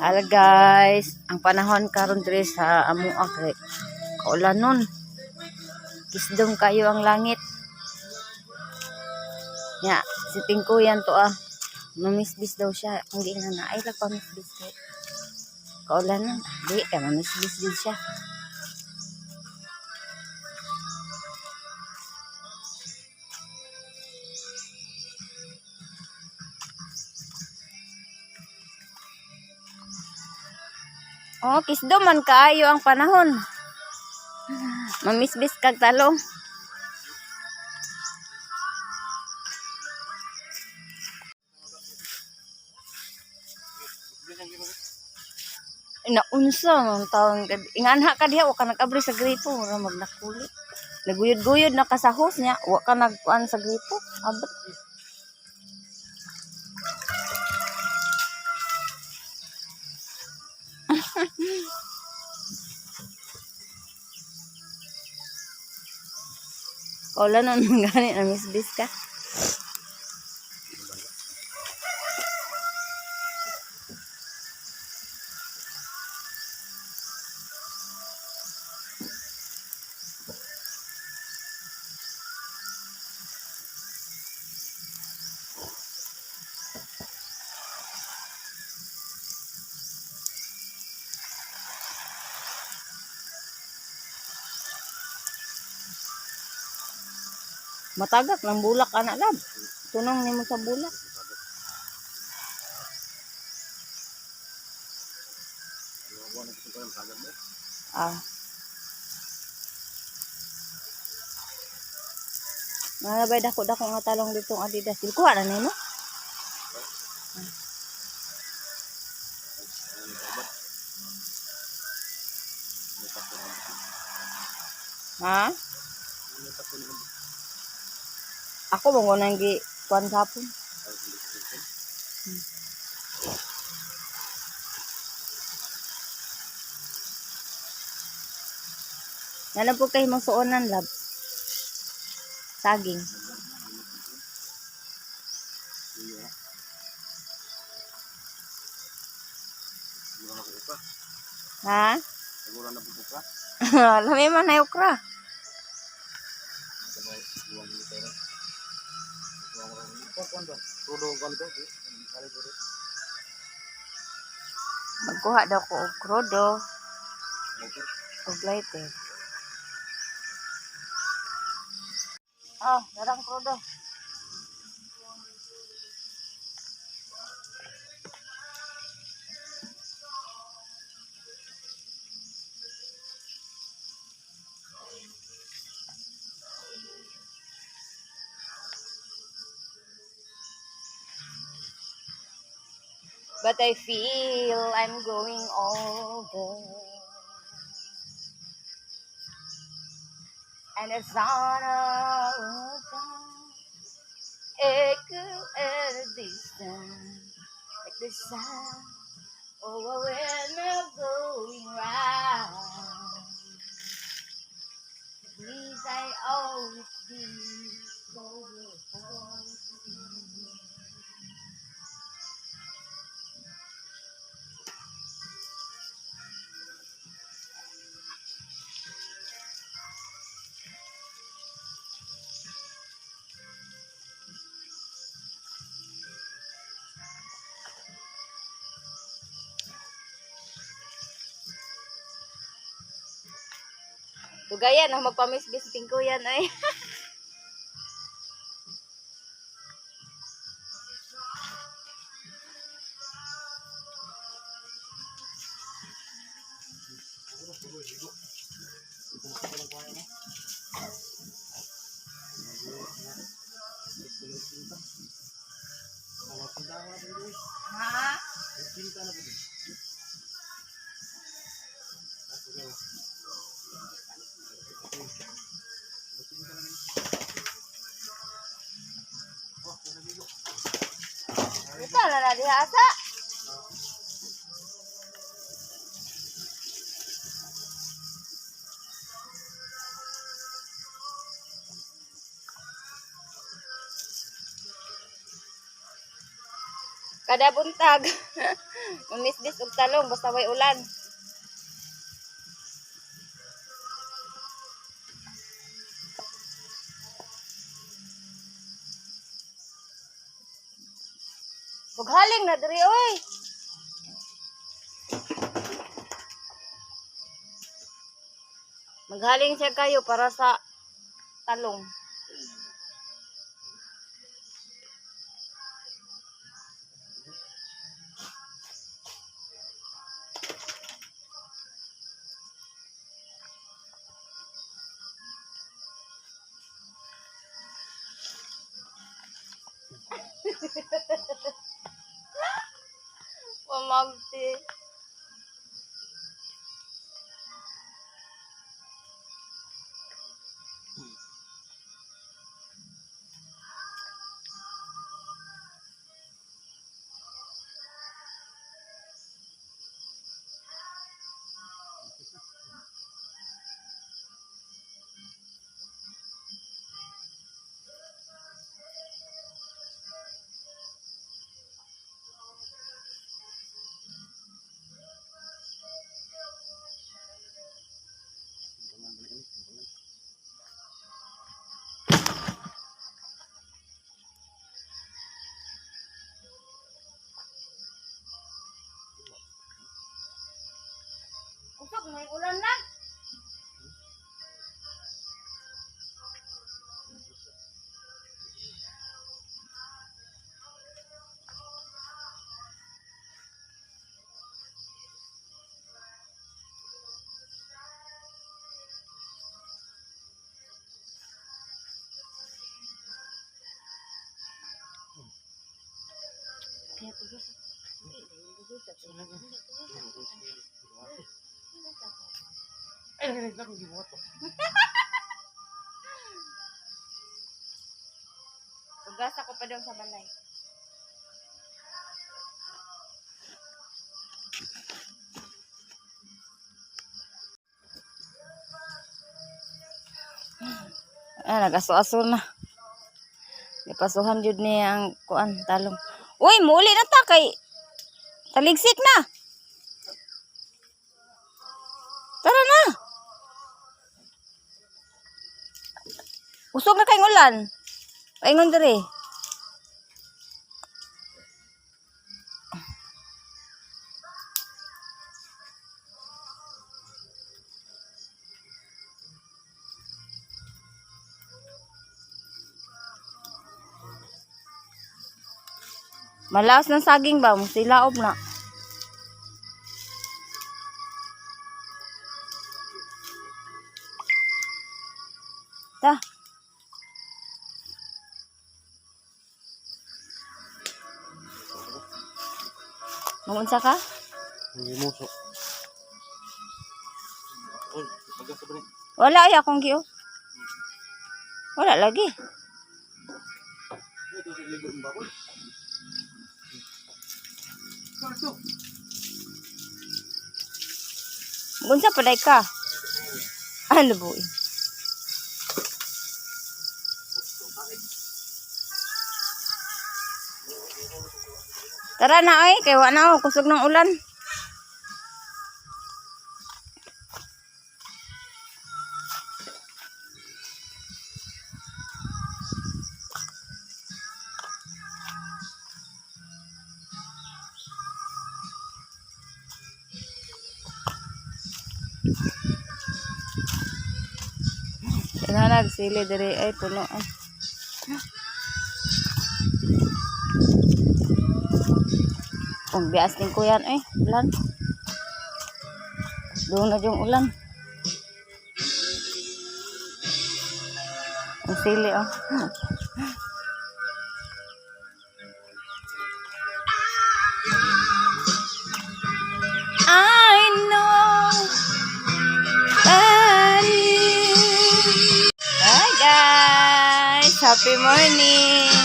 Hello guys, ang panahon karon diri sa amoa kay kaulanon. Kisdom kayo ang langit. Nya, si Tingkuyan to ah. Mamisbis daw siya. Ang giingan na ay lang pamisbis kay kaulanon. Di ka mamisbis din siya. Oh, kisdom man kaayo ang panahon. Mamisbis kag talong. Naunsa man taon ka inganha ka diha, wa ka nag-abri sa gripo, mura magnakuli. Naguyod-guyod na ka sa hose niya, wa ka nagkuan sa gripo. Abot. Kaula na nang gani na misbis ka. Matagak ng bulak ana lab. Tunong nimo sa bulak. Ah. Nalabay dako-dako nga talong ditong Adidas. Kuha na nimo. Ha? Ako mo nang gi kuan sapon. Nalang po kayo mong suonan, lab. Saging. Ha? Siguro na buka. Lami man na okra. Magkuha daw ko og krudo og lighter. Ah, narang krudo. But I feel I'm growing older. And it's on a echo at a distance, like the sound of a windmill going round. Please, I always be so beautiful. Tugayan, ang magpamisbis tingko yan ay. Ha? Ito na na diha asa. Kada buntag. Mamisbis og talong basta way ulan. Paghaling na diri oy. Maghaling siya kayo para sa talong. Pamagti. Timbangan balik ini, timbangan. Kusog may ulan na. Kaya pag-usap. Ay, ay, ay, laro, gibuhat ko. Tugasa ko pa daw sa balay. Ah, nag-aso-aso na. Gipasuhan jud niya ang kuan talong. Uy, muuli na ta kay taligsik na. Tara na. Usog na kayong ulan. Paingon diri. Malaos ng saging ba? Silaob na. Ta. Mangunsa ka? Hindi mo so. Oy, pagkasa ba ni? Wala ay akong giyo. Wala lagi. Ito sa ligo ng baboy. Ito. Unsa paday ka? Ano buhi? Tara na ay, kay wa na ako kusog ng ulan. Tara sili diri ay puno ay. Kung bias din ko yan eh, ulan. Doon na yung ulan. Ang sili oh. I know that you. Hi guys! Happy morning!